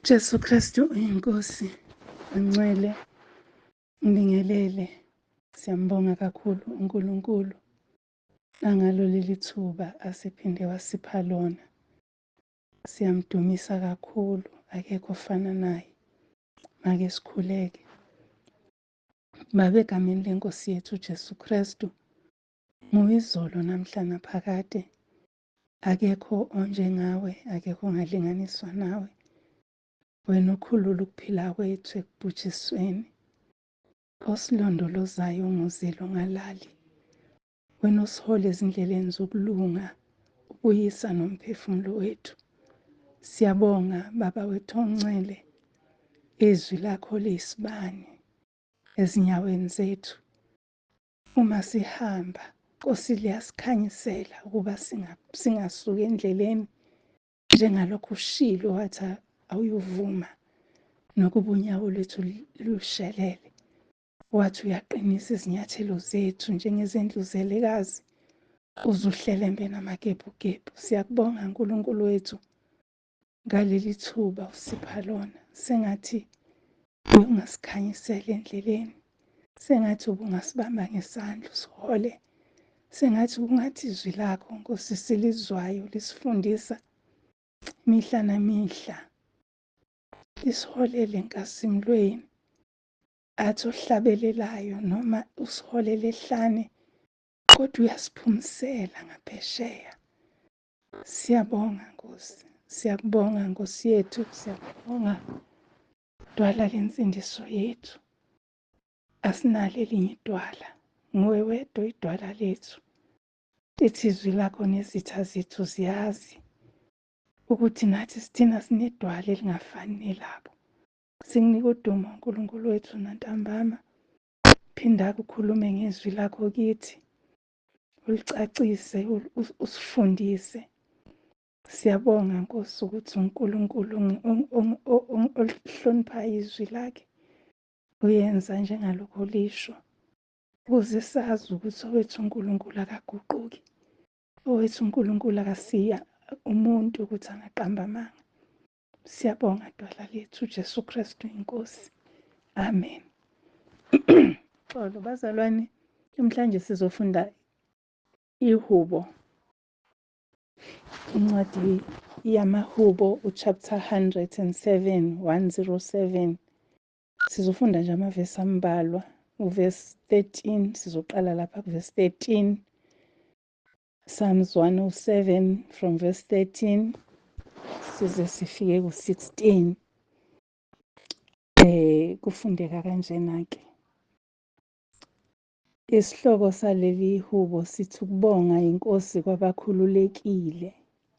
Jesu Kristu uyiNkosi engcwele, ngibingelele. Siyambonga kakhulu uNkulunkulu nangalo leli thuba asephinde wasipha lona. Siyamdumisa kakhulu, akekho ofana naye. Make sikhuleke. Baba, egameni lenkosi yethu uJesu Kristu, nguwe izolo namhla naphakade. Akekho onjengawe, akekho ongalinganiswa nawe. Wena okhulula ukuphila kwethu ekubhujisweni, osilondolozayo ungozeli ongalali. Wena osihola ezindleleni zokulunga, ubuyisa nomphefumulo wethu. Siyabonga Baba wethu ongcwele, izwi lakho liyisibani ezinyaweni zethu. Uma sihamba, Nkosi, liyasikhanyisela ukuba singasuki endleleni, njengalokhu ushilo wathi awuyuvuma nokuba unyawo lwethu lushelele. Wathi uyaqinisa izinyathelo zethu njengezendluzelekazi, uzuhlelembe namagebhugebhu. Siyakubonga Nkulunkulu wethu ngaleli thuba usipha lona. Sengathi ungasikhanyisela endleleni, sengathi ubungasibamba ngesandla usihole, sengathi kungathi izwi lakho Nkosi silizwayo lisifundisa mihla namihla, lisiholele enkasimulweni. Athi ohlabelelayo noma usiholele ehlane, kodwa uyasiphumsela ngaphesheya. Siyabonga Nkosi, siyakubonga Nkosi yethu, siyakubonga dwala lensindiso yethu. Asinalo elinye idwala, nguwe wedwa idwala lethu. Lithi izwi lakho nezitha zethu ziyazi ukuthi nathi sithina sinedwala elingafani nelabo. Sikunika udumo uNkulunkulu wethu nantambama. Phinda ukhulume ngezwi lakho kithi, ulicacise, usifundise. Siyabonga Nkosi ukuthi uNkulunkulu olihloniphayo izwi lakhe, uyenza njengalokho lisho, ukuze sazi ukuthi owethu uNkulunkulu akaguquki, owethu uNkulunkulu akasiya umuntu ukuthi angaqamba amanga. Siyabonga dwala lethu Jesu Kristu inkosi. Amen. Xolo bazalwane, namhlanje sizofunda ihubo. Incwadi yamahubo uchapter 107 107. Sizofunda nje amavesi ambalwa. Uverse 13 sizoqala lapha kuverse 13. Psalms 107 from verse 13 size sifike ku-16. Kufundeka kanjena ke. Isihloko saleli hubo sithi ukubonga inkosi kwabakhululekile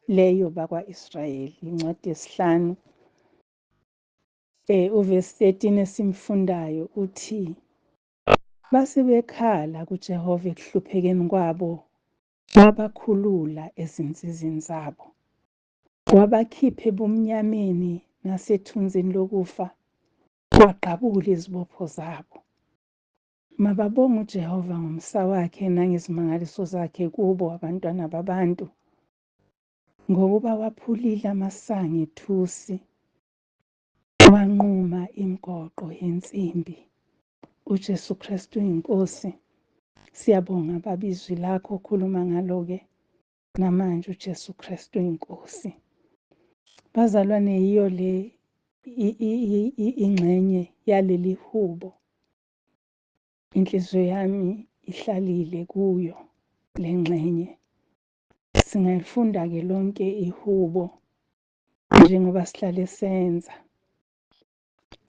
leyo bakwa-Israyeli, incwadi yesihlanu. Uverse 13 esimfundayo uthi base bekhala kuJehova ekuhluphekeni kwabo, wabakhulula ezinsizini zabo, wabakhipha ebumnyameni nasethunzini lokufa, wagqabula izibopho zabo. Mababonge uJehova ngomsa wakhe nangezimangaliso zakhe kubo abantwana babantu, ngokuba waphulile amasango ethusi, wanquma imigoqo yensimbi. uJesu Kristu inkosi. Siyabonga Baba izwi lakho okhuluma ngalo-ke namanje uJesu Kristu inkosi. Bazalwane, yiyo le ingxenye yaleli hubo. Inhliziyo yami ihlalile kuyo le ngxenye. Singayifunda-ke lonke ihubo njengoba sihlale senza.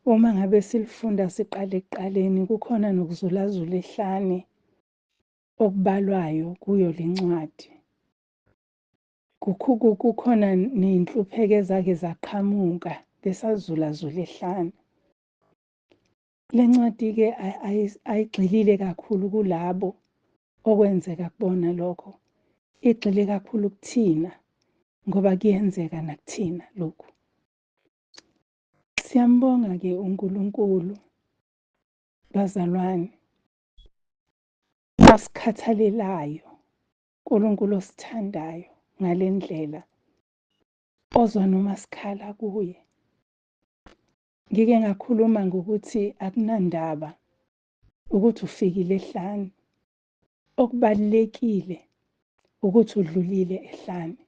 Uma ngabe silifunda siqale ekuqaleni, kukhona nokuzulazula ehlane okubalwayo kuyo le ncwadi. Kukhona ney'nhlupheko ezake zaqhamuka besazulazula ehlane. Le ncwadi-ke ayigxilile kakhulu kulabo okwenzeka kubona lokho, igxile kakhulu kuthina ngoba kuyenzeka nakuthina lokhu. Siyambonga-ke uNkulunkulu bazalwane osikhathalelayo, uNkulunkulu osithandayo ngale ndlela, ozwa noma sikhala kuye. Ngike ngakhuluma ngokuthi akunandaba ukuthi ufikile ehlane. Okubalulekile ukuthi udlulile ehlane.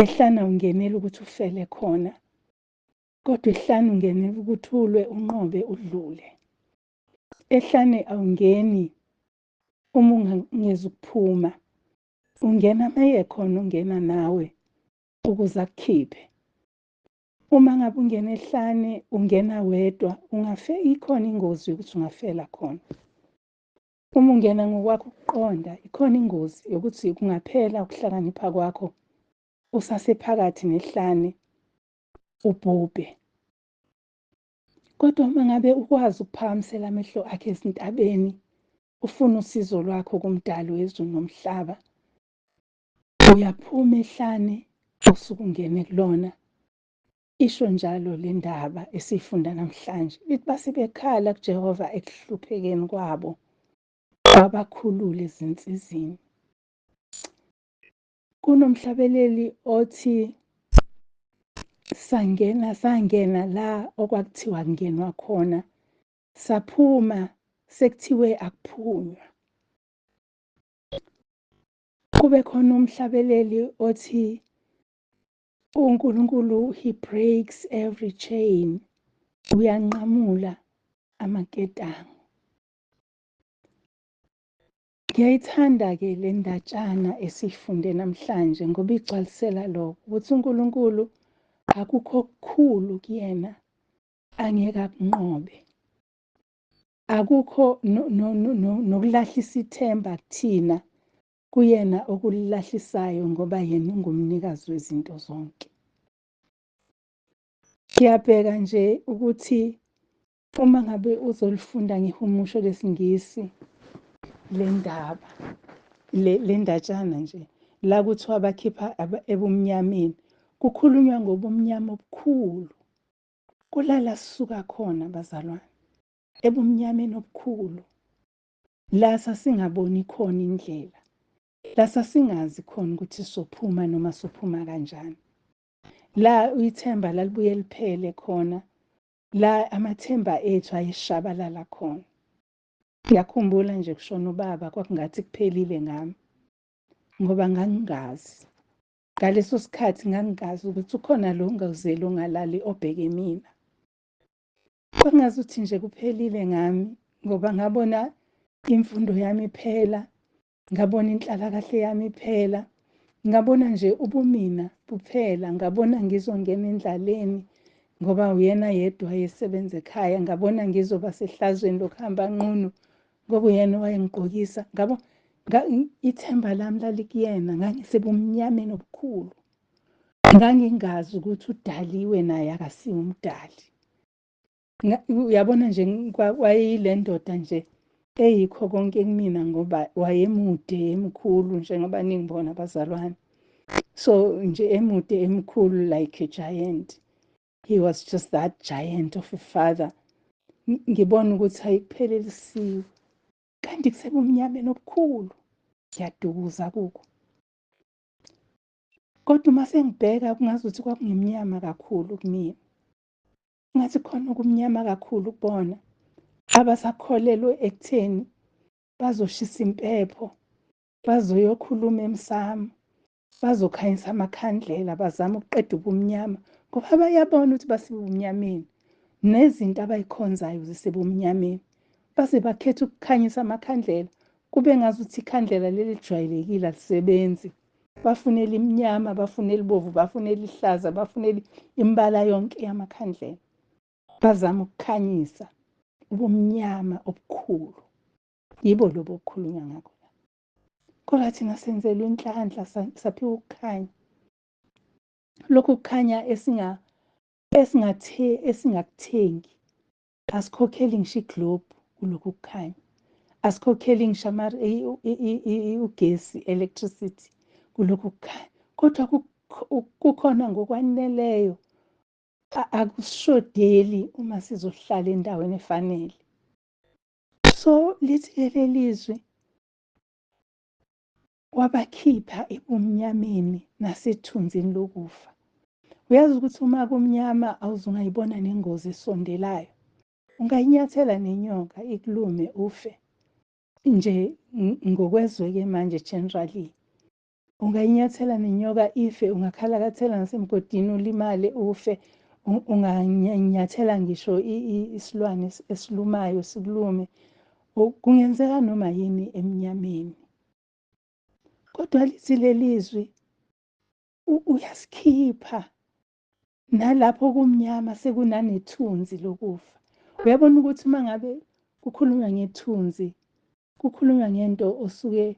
Ehlane awungeneli ukuthi ufele khona, kodwa ehlane ungenela ukuthi ulwe unqobe udlule. Ehlane awungeni uma ungezukuphuma, ungena uma ekhona ungena nawe ukuze akukhiphe. Uma ngabe ungena ehlane ungena wedwa, ungafe ikhona ingozi yokuthi ungafela khona. Uma ungena ngokwakho ukuqonda, ikhona ingozi yokuthi kungaphela ukuhlakanipha kwakho usasephakathi nehlane ubhubhe. Kodwa uma ngabe ukwazi ukuphakamisela amehlo akhe ezintabeni, ufuna usizo lwakho kuMdali wezulu nomhlaba, uyaphuma ehlane usuke ungene kulona. Isho njalo le ndaba esiyifunda namhlanje. Ithi base bekhala kuJehova ekuhluphekeni kwabo, wabakhulula ezinsizini. Kunomhlabeleli othi sangena sangena la okwakuthiwa kungenwa khona, saphuma sekuthiwe akuphunywa. Kube khona umhlabeleli othi uNkulunkulu he breaks every chain, uyanqamula amaketango. Ngiyayithanda-ke le ndatshana esiyifunde namhlanje ngoba igcwalisela lokho ukuthi uNkulunkulu akukho okukhulu kuyena angeke akunqobe. Akukho nokulahlisa ithemba kuthina kuyena okulilahlisayo ngoba yena ungumnikazi wezinto zonke. Ngiyabheka nje ukuthi uma ngabe uzolifunda ngehumusho lesiNgisi le ndaba, le ndatshana nje, la kuthiwa bakhipha ebumnyameni, kukhulunywa ngobumnyama obukhulu. Kulala sisuka khona bazalwane, ebumnyameni obukhulu. La sasingaboni khona indlela, la sasingazi khona ukuthi sophuma noma sophuma kanjani. La ithemba lalibuye liphele khona, la amathemba ethu ayeshabalala khona. Ngiyakhumbula nje kushona ubaba, kwakungathi kuphelile ngami ngoba ngangingazi. Ngaleso sikhathi ngangingazi ukuthi ukhona lo ongawuzeli ongalali obheke mina. Kwakungazuthi nje kuphelile ngami ngoba ngabona imfundo yami iphela, ngabona inhlalakahle yami iphela, ngabona nje ubumina buphela, ngabona ngizongena endlaleni ngoba uyena yedwa wayesebenza ekhaya, ngabona ngizoba sehlazweni lokuhamba nqunu ngoba uyena owayengigqokisa. Ngabo ithemba lami lalikuyena, ngangisebumnyameni obukhulu. Ngangingazi ukuthi udaliwe naye akasiwo umdali. Uyabona nje wayeyile ndoda nje eyikho konke kumina ngoba wayemude emkhulu njengoba ningibona bazalwane. So nje emude emkhulu like a giant. He was just that giant of a father. Ngibona ukuthi ayikuphelelisiwe. Kanti kusebumnyameni obukhulu. Ngiyadukuza kuko. Kodwa uma sengibheka kungazuthi kwakungemnyama kakhulu kumina. Ngathi khona okumnyama kakhulu kubona abasakholelwe ekutheni bazoshisa impepho, bazoyokhuluma emsamo, bazokhanyisa amakhandlela, bazama ukuqeda ubumnyama ngoba bayabona ukuthi basebumnyameni nezinto abayikhonzayo zisebumnyameni. Baze bakhetha ukukhanyisa amakhandlela kube ngazuthi ikhandlela leli lijwayelekile alisebenzi. Bafuna elimnyama, bafuna elibovu, bafuna elihlaza, bafuna imbala yonke yamakhandlela. Bazama ukukhanyisa ubumnyama obukhulu. Yibo lobo okukhulunywa ngakho la. Kodwa thina senzelwe inhlanhla, saphiwa ukukhanya. Lokhu kukhanya esingakuthengi, asikhokheli ngisho iglobe kulokhu kukhanya. Asikhokheli ngisho ugesi, electricity kulokhu kukhanya. Kodwa kukhona ngokwaneleyo, akusishodeli uma sizohlala endaweni efanele. So lithi-ke leli zwi, wabakhipha ebumnyameni nasethunzini lokufa, Uyazi ukuthi uma kumnyama awuzungayibona nengozi esondelayo. Ungayinyathela nenyoka ikulume ufe. Nje ngokwezwe-ke manje generally. Ungayinyathela nenyoka ife, ungakhalakathela nasemgodini ulimale ufe. Unganyathela ngisho isilwane esilumayo sikulume. Kungenzeka noma yini emnyameni. Kodwa lithi leli zwi uyasikhipha nalapho kumnyama sekunanethunzi lokufa. Uyabona ukuthi uma ngabe kukhulunywa ngethunzi, kukhulunywa ngento osuke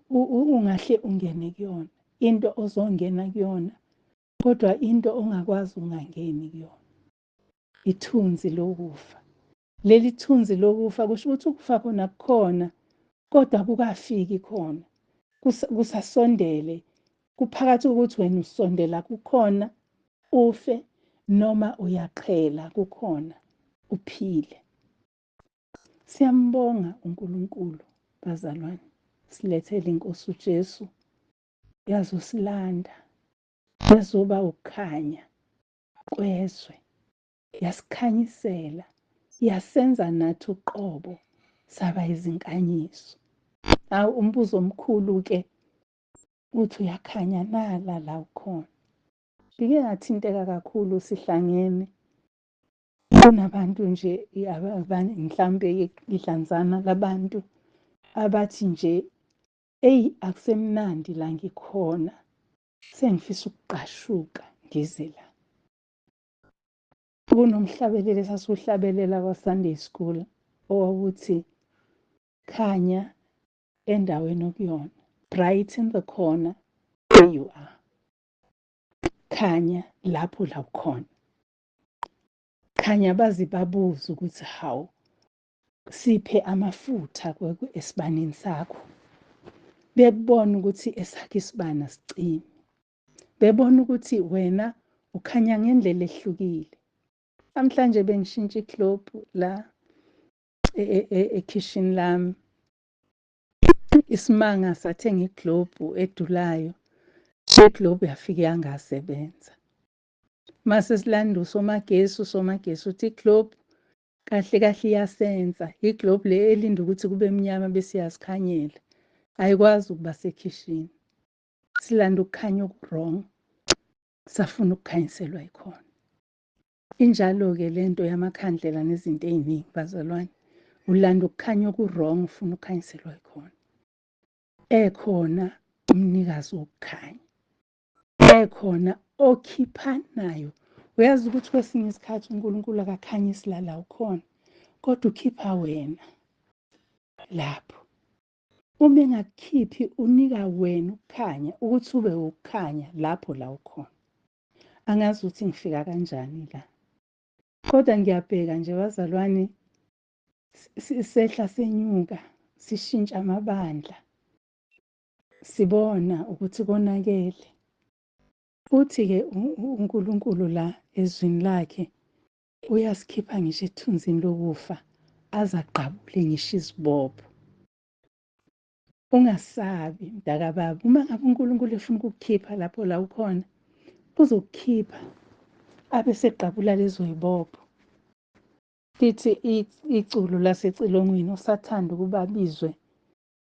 ungahle ungene kuyona, into ozongena kuyona, kodwa into ongakwazi ungangeni kuyona. Ithunzi lokufa. Leli thunzi lokufa kusho ukuthi ukufa khona kukhona, kodwa kukafiki khona. Kusasondele, kuphakathi ukuthi wena usondela kukhona ufe noma uyaqhela kukhona uphile. Siyambonga uNkulunkulu bazalwane, silethele inkosi uJesu yazosilanda, yazoba ukukhanya kwezwe, yasikhanyisela, yasenza nathi uqobo saba izinkanyiso. Awu, umbuzo omkhulu ke uthi uyakhanya nala la ukhona. Ngike ngathinteka kakhulu sihlangene kunabantu nje mhlambe idlanzana labantu abathi nje eyi akusemnandi la ngikhona, sengifisa ukuqashuka ngize la. Kunomhlabeleli esasiwuhlabelela kwa-Sunday school owawuthi khanya endaweni okuyona, brighten the corner where you are. Khanya lapho la ukhona. Khanya baze babuze ukuthi hawu siphe amafutha esibaneni sakho. Bebona ukuthi esakhe isibani asicimi. Bebona ukuthi wena ukhanya ngendlela ehlukile. Namhlanje bengishintsha iglobe la ekhishini lami. Isimanga sathenga iglobe edulayo. Iglobe yafike yangasebenza. Mase silanda usomagesi, usomagesi uthi iglobe kahle kahle iyasensa. Iglobe le elinda ukuthi kube mnyama bese iyasikhanyela. Ayikwazi ukuba sekhishini. Silanda ukukhanya oku-wrong, safuna ukukhanyiselwa yikhona. Injalo-ke lento yamakhandlela nezinto ey'ningi bazalwane. Ulanda ukukhanya oku-wrong ufuna ukukhanyiselwa yikhona. Ekhona umnikazi wokukhanya, ekhona okhiphanayo. Uyazi ukuthi kwesinye isikhathi uNkulunkulu akakhanyisi la la ukhona, kodwa ukhipha wena lapho. Uma engakukhiphi unika wena ukukhanya ukuthi ube ukukhanya lapho la ukhona. Angazi ukuthi ngifika kanjani la, kodwa ngiyabheka nje bazalwane, sehla senyuka sishintsha amabandla, sibona ukuthi konakele. Uthi-ke uNkulunkulu la ezwini lakhe uyasikhipha ngisho ethunzini lokufa, aze agqabule ngisho izibopho. Ungasabi mntakababa, uma ngabe uNkulunkulu efuna ukukukhipha lapho la ukhona, uzokukhipha abe segqabula lezo yibopho. Lithi iculo lasecilongweni, usathanda ukuba abizwe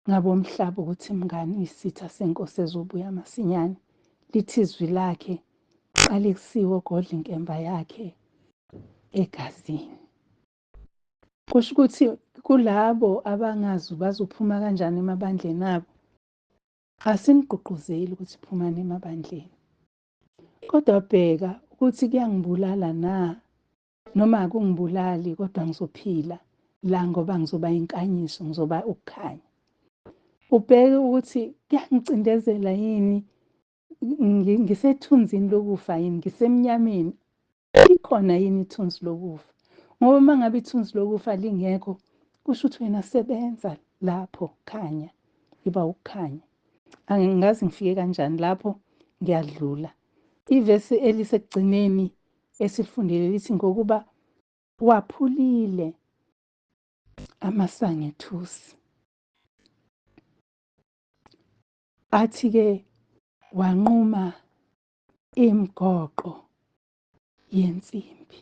ngabomhlaba ukuthi mngani uyisitha senkosi ezobuya masinyane. Lithi izwi lakhe qalekisiwe ogodla inkemba yakhe egazini. Kusho ukuthi kulabo abangazi bazophuma kanjani emabandleni abo, asinigqugquzeli ukuthi phumani emabandleni. Kodwa bheka ukuthi kuyangibulala na noma akungibulali, kodwa ngizophila la ngoba ngizoba inkanyiso, ngizoba ukukhanya. Ubheke ukuthi kuyangicindezela yini, ngisethunzini lokufa yini, ngisemnyameni, likhona yini ithunzi lokufa? Ngoba uma ngabe ithunzi lokufa lingekho, kusho ukuthi wena sebenza lapho, khanya, iba ukukhanya. Angazi ngifike kanjani lapho, ngiyadlula. Ivesi elisekugcineni esifundile lithi ngokuba waphulile amasango ethusi. Athi-ke wanquma Imigoqo yensimbi.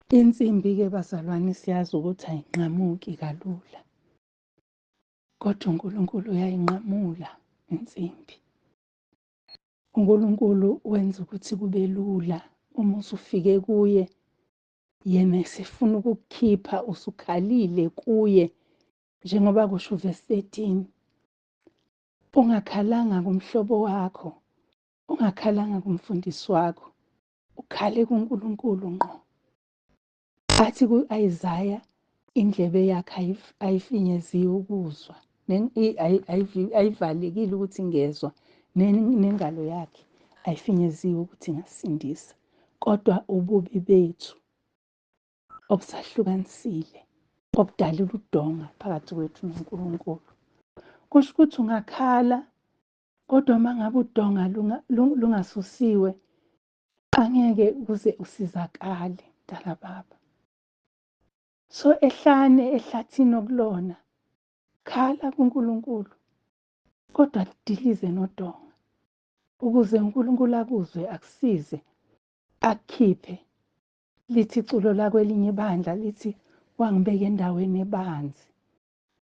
Insimbi-ke bazalwane siyazi ukuthi ayinqamuki kalula, kodwa uNkulunkulu uyayinqamula insimbi. UNkulunkulu wenza ukuthi kube lula uma usufike kuye, yena esefuna ukukukhipha usukhalile kuye, njengoba kusho uvesi 13. Ungakhalanga kumhlobo wakho, ungakhalanga kumfundisi wakho, ukhale kuNkulunkulu ngqo. Athi ku-Isaya indlebe yakhe ayifinyeziwe ukuzwa, ayivalekile ukuthi ingezwa, nengalo yakhe ayifinyeziwe ukuthi ingasindisa. Kodwa ububi bethu obusahlukanisile, obudalula udonga phakathi kwethu noNkulunkulu. Kusho ukuthi ungakhala, kodwa uma ngabe udonga lungasusiwe, angeke kuze usizakale mntaka baba. So ehlane, ehlathini okulona, khala kuNkulunkulu, kodwa dilize nodonga ukuze uNkulunkulu akuzwe, akusize, akukhiphe. Lithi iculo lakwelinye ibandla lithi wangibeka endaweni ebanzi,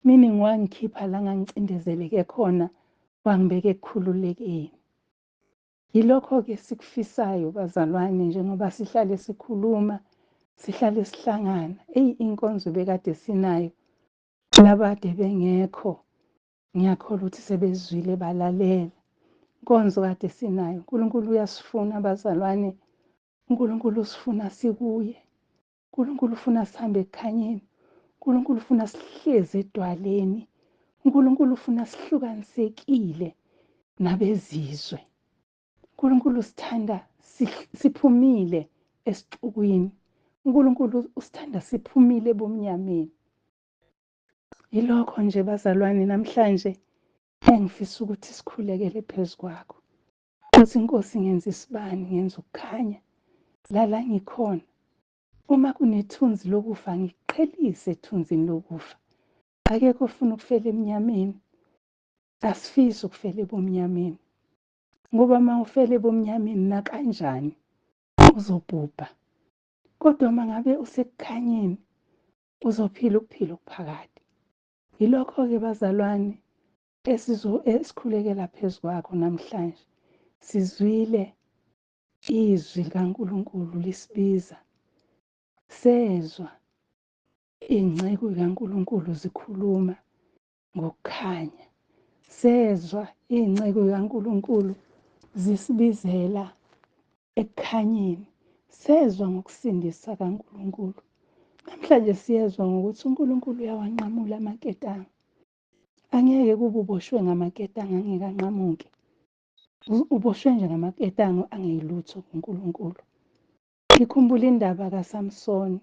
meaning wangikhipha la ngangicindezeleke khona, wangibeka ekukhululekeni. Yilokho-ke esikufisayo bazalwane, njengoba sihlale sikhuluma, sihlale sihlangana. Eyi, inkonzo bekade sinayo, labade bengekho, ngiyakholwa ukuthi sebezwile balalela. Inkonzo kade sinayo, uNkulunkulu uyasifuna bazalwane, uNkulunkulu usifuna sikuye. uNkulunkulu ufuna sihambe ekukhanyeni. uNkulunkulu ufuna sihlezi edwaleni. uNkulunkulu ufuna sihlukanisekile nabezizwe. uNkulunkulu usithanda siphumile esixukwini. uNkulunkulu usithanda siphumile ebumnyameni. Yilokho nje bazalwane namhlanje engifisa ukuthi sikhulekele phezu kwakho. Uthi inkosi ngenza isibani, ngenza ukukhanya lala ngikhona. Uma kunethunzi lokufa ngiqhelise ethunzini lokufa. Akekho ofuna ukufela emnyameni. Asifisi ukufela ebumnyameni. Ngoba uma ufela ebumnyameni nakanjani uzobhubha. Kodwa uma ngabe usekukhanyeni uzophila ukuphila okuphakade. Yilokho-ke bazalwane esikhulekela phezu kwakho namhlanje. Sizwile izwi likaNkulunkulu lisibiza. Sezwa iy'nceku zikaNkulunkulu zikhuluma ngokukhanya. Sezwa iy'nceku zikaNkulunkulu zisibizela ekukhanyeni. Sezwa ngokusindisa kaNkulunkulu. Namhlanje siyezwa ngokuthi uNkulunkulu uyawanqamula amaketanga. Angeke kube uboshwe ngamaketanga angeke anqamuke. Uboshwe nje ngamaketango angeyilutho kuNkulunkulu. Ngikhumbula indaba kaSamsoni,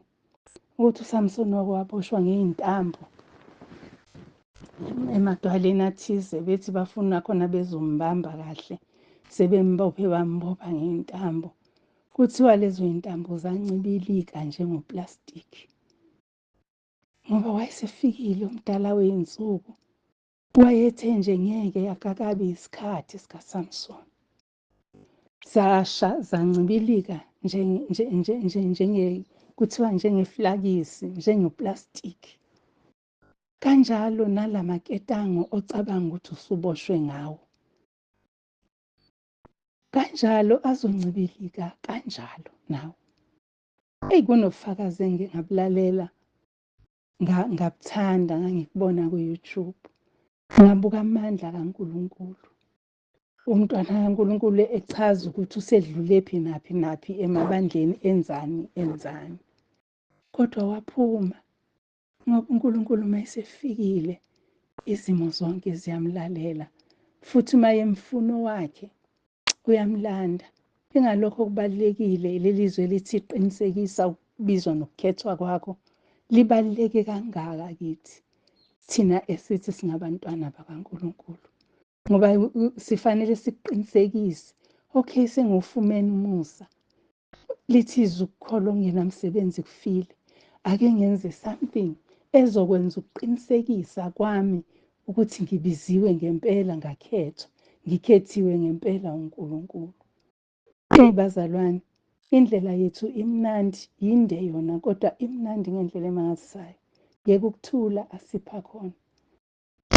ukuthi uSamsoni wake waboshwa ngey'ntambo emadwaleni athize, bethi bafuna khona bezombamba kahle, sebembophe bambopha ngey'ntambo. Kuthiwa lezo y'ntambo zancibilika njengoplastiki, ngoba wayesefikile umdala wey'nsuku. Wayethe nje ngeke akakabi isikhathi sikaSamsoni. Sasha zancibilika njenge kuthiwa njengeflakisi, njengeplastiki. Kanjalo nalamaketango ocabanga ukuthi usuboshwe ngawo. Kanjalo azoncibilika kanjalo nawo. Eyi, kunobufakazi engike ngabulalela, ngabuthanda, ngangikubona ku-YouTube. Ngabuka amandla kaNkulunkulu. Umntwana kaNkulunkulu echaza ukuthi usedlule phi naphi naphi emabandleni, enzani enzani. Kodwa waphuma ngoba uNkulunkulu uma esefikile izimo zonke ziyamlalela, futhi uma emfuno wakhe uyamlanda. Ingalokho kubalulekile leli zwi elithi qinisekisa ukubizwa nokukhethwa kwakho, libaluleke kangaka kithi thina esithi singabantwana bakaNkulunkulu, ngoba sifanele siqinisekise, okay, sengufumene umusa, lithi izwi ukukholwa okungenamsebenzi kufile, ake ngenze something ezokwenza ukuqinisekisa kwami ukuthi ngibiziwe ngempela, ngakhethwa, Ngikhethiwe ngempela uNkulunkulu. Eyi bazalwane, indlela yethu imnandi, yinde yona kodwa imnandi ngendlela emangalisayo. Yeka ukuthula asipha khona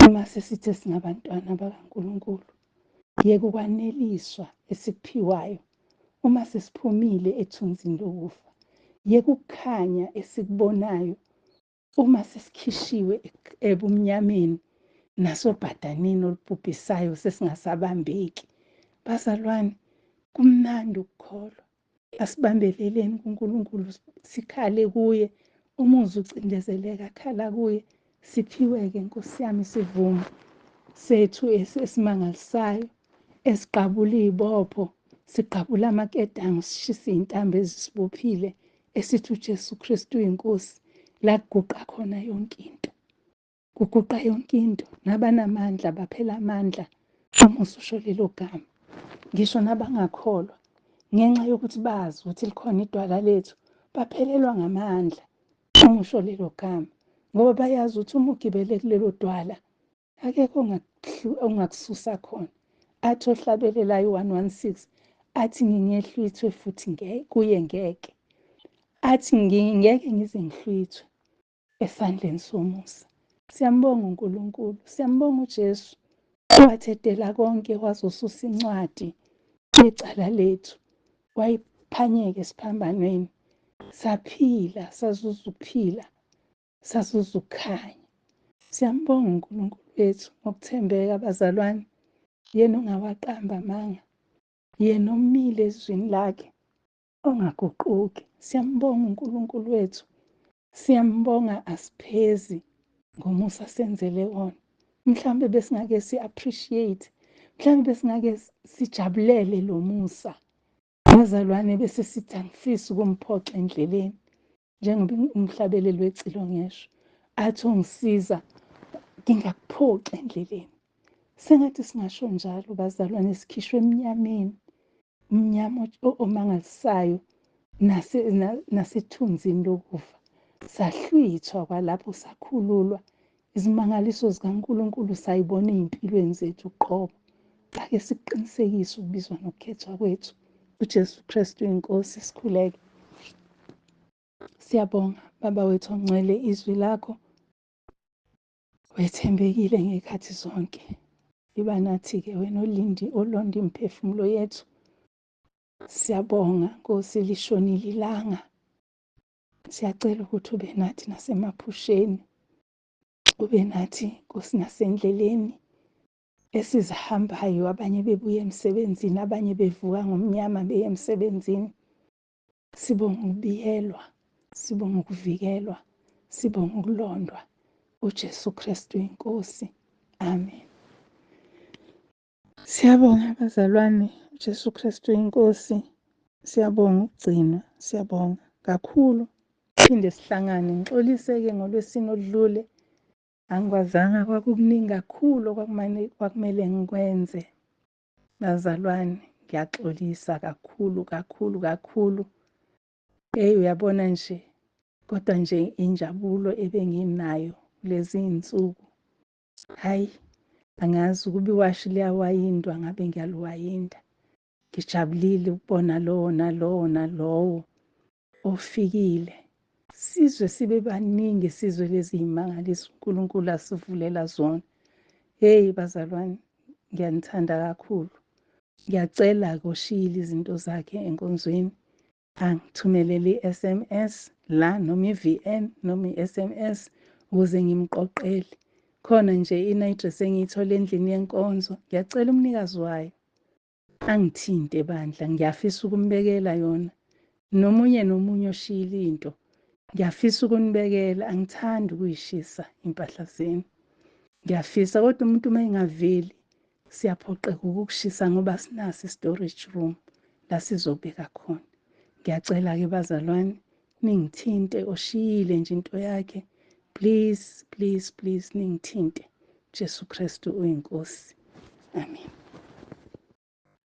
uma sesithe singabantwana bakaNkulunkulu. Yeka ukwaneliswa esikuphiwayo uma sesiphumile ethunzini lokufa. Yeka ukukhanya esikubonayo uma sesikhishiwe ebumnyameni nasobhadaneni olubhubhisayo sesingasabambeki. Bazalwane, kumnandi ukukholwa. Asibambeleleni kuNkulunkulu, sikhale kuye. Uma uzwa ucindezeleka, khala kuye. Siphiwe-ke Nkosi yami isivumo sethu esimangalisayo, esiqabula iy'bopho, siqabula amaketango, sishise iy'ntambo ezisibophile, esithi uJesu Kristu uyiNkosi, la kuguqa khona yonke into. Kuguqa yonke into, nabanamandla baphela amandla uma ususho lelo gama. Ngisho nabangakholwa, ngenxa yokuthi bazi ukuthi likhona idwala lethu, baphelelwa ngamandla uma usho lelo gama, ngoba bayazi ukuthi uma ugibele kulelo dwala akekho ongakususa khona. Athi ohlabelelayo 116 athi ngingehlwithwe futhi kuye ngeke, athi ngeke ngize ngihlwithwe esandleni somusa. Siyambonga uNkulunkulu, siyambonga uJesu wathedela konke, wazosusa incwadi yecala lethu, wayiphanyeka esiphambanweni, saphila, sazuza ukuphila, sazuza ukukhanya. Siyambonga uNkulunkulu wethu ngokuthembeka bazalwane, yena ongawaqamba amanga, yena omile ezwini lakhe ongaguquki. Siyambonga uNkulunkulu wethu, siyambonga, asiphezi ngomusa senzele wona. Mhlawumbe besingake si-appreciate, mhlawumbe besingake sijabulele lo musa bazalwane, bese sithi angifisi ukumphoxa endleleni, njengoba umhlabeleli wecilo ngesho athi ongisiza ngingakuphoxa endleleni. Sengathi singasho njalo bazalwane, sikhishwe emnyameni, umnyama omangalisayo nasethunzini lokufa, sahlwithwa kwalapho, sakhululwa. Izimangaliso zikaNkulunkulu sayibona ey'mpilweni zethu uqobo. Ake siqinisekise ukubizwa nokukhethwa kwethu. uJesu Kristu iNkosi. Sikhuleke. Siyabonga Baba wethu ongcwele, izwi lakho wethembekile ngey'khathi zonke. Iba nathi-ke wena olindi olonda imiphefumulo yethu. Siyabonga Nkosi, lishonile ilanga. Siyacela ukuthi ube nathi nasemaphusheni, ube nathi Nkosi nasendleleni esizihambayo, abanye bebuya emsebenzini, abanye bevuka ngomnyama beye emsebenzini. Sibonga ukubiyelwa, sibonga ukuvikelwa, sibonga ukulondwa. uJesu Kristu iNkosi. Amen. Siyabonga bazalwane, uJesu Kristu iNkosi. Siyabonga ukugcinwa, siyabonga kakhulu. Phinde sihlangane. Ngixolise-ke ngolwesine oludlule, angikwazanga, kwakukuningi kakhulu kwakumele ngikwenze. Bazalwane, ngiyaxolisa kakhulu kakhulu kakhulu. Hey, uyabona nje, kodwa nje injabulo ebenginayo kulezi iy'nsuku, hhayi, angazi ukuba iwashi liyawayindwa ngabe ngiyaluwayinda. Ngijabulile ukubona lowo nalowo nalowo ofikile. Sizwe sibe baningi, sizwe lezi y'mangaliso uNkulunkulu asivulela zona. Hey bazalwane, ngiyanithanda kakhulu. Ngiyacela-ke oshiyile izinto zakhe enkonzweni, angithumelele i-SMS la, noma i-VN noma i-SMS, ukuze ngimqoqele. Khona nje i-night dress engiyithole endlini yenkonzo, ngiyacela umnikazi wayo angithinte bandla, ngiyafisa ukumbekela yona. Nomunye nomunye oshiyile into, ngiyafisa ukunibekela, angithandi ukuyishisa impahla zenu. Ngiyafisa, kodwa umuntu uma engaveli siyaphoqeka ukukushisa ngoba sinaso i-storage room la sizobeka khona. Ngiyacela-ke bazalwane, ningithinte, oshiyile nje into yakhe, please please please ningithinte. Jesu Kristu uyiNkosi. Amen.